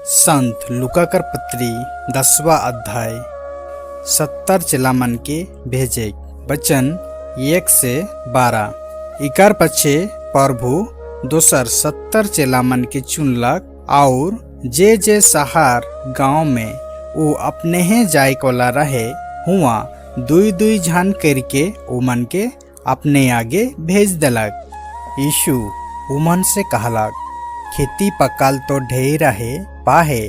संत लूका कर पत्री 10वां अध्याय। 70 चेला मन के भेजे, वचन 1 से 12। इकर पछे प्रभु दोसर 70 चेला मन के चुनलक और जे जे शहर गांव में वो अपने ही जाए वाला रहे, हुआ दुई दुई झन करके उमन के अपने आगे भेज देलक। यीशु उमन से कहलक, "खेती पकाल तो ढेर रहे, पाहे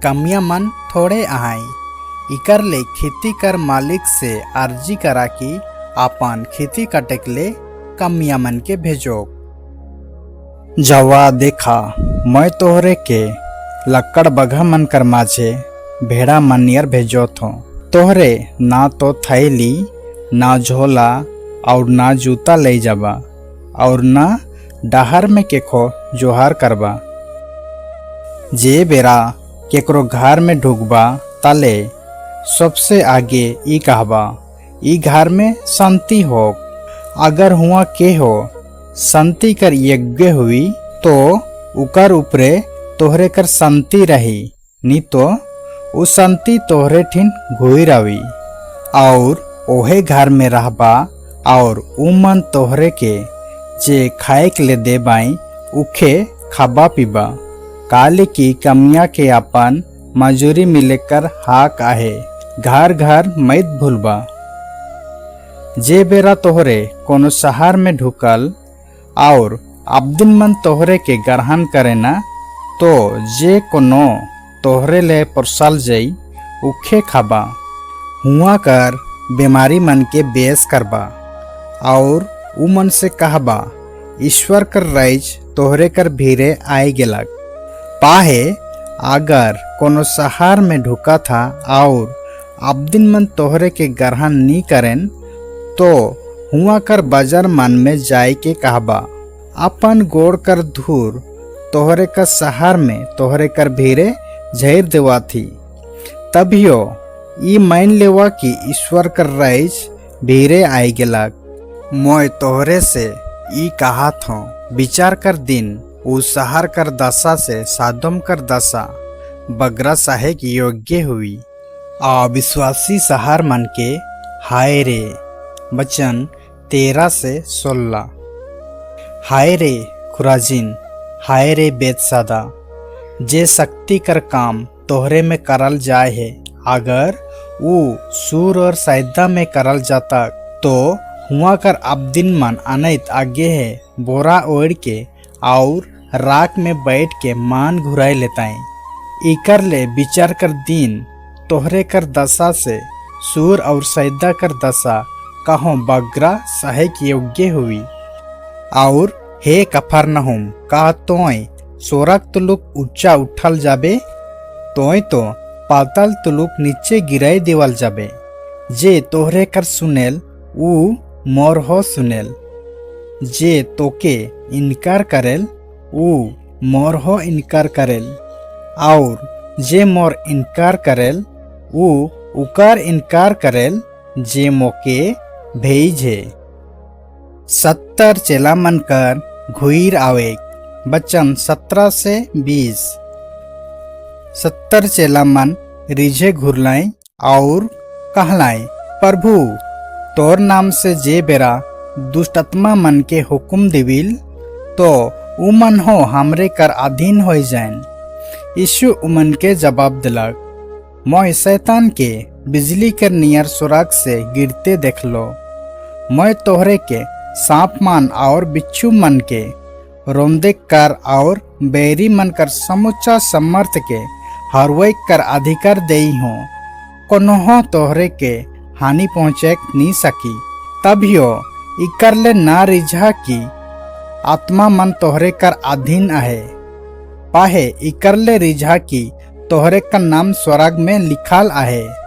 कमिया मन थोड़े आहाई। इकर ले खेती कर मालिक से अर्जी करा कि आपन खेती कटेक ले कमिया मन के भेजो। जवा देखा, मैं तोहरे के लक्कड़ बघा मन कर माझे भेड़ा मन नियर भेजो थो। तोहरे ना तो थैली, ना झोला और ना जूता ले जाबा और ना डहर में केखो जोहार करबा। जे बेरा केकरो घर में ढुकबा, तले सबसे आगे ई कहबा, 'ई घर में शांति हो।' अगर हुआ के हो शांति कर यज्ञ हुई, तो उकर ऊपरे तोहरे कर शांति रही, नी तो उ शांति तोहरे ठिन घुर आवी। और ओहे घर में रहबा और उमन तोहरे के जे खाए के ले दे बाई, उखे खाबा पीबा, काले की कमिया के अपन मजूरी मिले कर हाक आहे। घर घर मत भूलबा। जे बेरा तोहरे कोनो शहर में ढुकल और अब्दिन मन तोहरे के ग्रहण करे ना, तो जे कोनो तोहरे ले परसाल जई, उखे खाबा। हुआ कर बीमारी मन के बेस करबा और उमन से कहबा, 'ईश्वर कर राइज तोहरे कर भीरे आए गेलक।' पाहे अगर कोनो शहर में ढुका था और अब्दिन मन तोहरे के ग्रहण नी करेन, तो हुआ कर बाजार मन में जाए के कहबा, 'अपन गोड़ कर धूर तोहरे कर शहर में तोहरे कर भीरे झेर देवा थी। तभियो ई मान लेवा कि ईश्वर कर राइज भीरे आई गेलक।' मोय तोहरे से ई कहात हो, विचार कर दिन उ शहर कर दशा से सादोम कर दशा बगरा सहे के योग्य हुई। अविश्वासी शहर मन के हाय रे! वचन 13 से 16। हाय रे खुराजिन, हाय रे बेतसादा! जे शक्ति कर काम तोहरे में करल जाए है, अगर ऊ सूर और सैदा में करल जाता, तो हुआ कर अब्दिन मन अनैत आगे है बोरा ओढ़ के और राख में बैठ के मान घुराए लेताई। इकर ले विचार कर दिन तोहरे कर दशा से सूर और सैदा कर दशा कहो बगरा सहे के योग्य हुई। और हे कफरनहुम, का तोय सोरग तुलुक ऊंचा उठल जाबे? तोय तो पाताल तुलुक नीचे गिराई देवल जाबे। जे तोहरे कर सुनेल, ऊ मोर हो सुनेल। जे तोके इनकार करेल, ऊ मोर हो इनकार करेल और जे मोर इनकार करेल, ऊ उकार इनकार करेल जे मोके भेजे। 70 चेला मन कर घुईर आवे, वचन 17 से 20। 70 चेला मन रिझे घुरलाए और कहलाए, "प्रभु, तोर नाम से जे बेरा दुष्टात्मा मन के हुकुम देविल, तो उमन हो हमरे कर अधीन हो जाएन।" यीशु उमन के जवाब दिलक, "मोय शैतान के बिजली कर नियर सुराग से गिरते देख लो। मैं तोहरे के सांप मन और बिच्छू मन के रोंदे कर और बैरी मन कर समूचा समर्थ के हरवई कर अधिकार देई हो। कोनोहो तोहरे के हानि पहुँचे नी सकी। तभियो इकर ले ना रिझा की आत्मा मन तोहरे कर अधीन आहे, पाहे इकर ले रिझा की तोहरे का नाम स्वर्ग में लिखाल आहे।"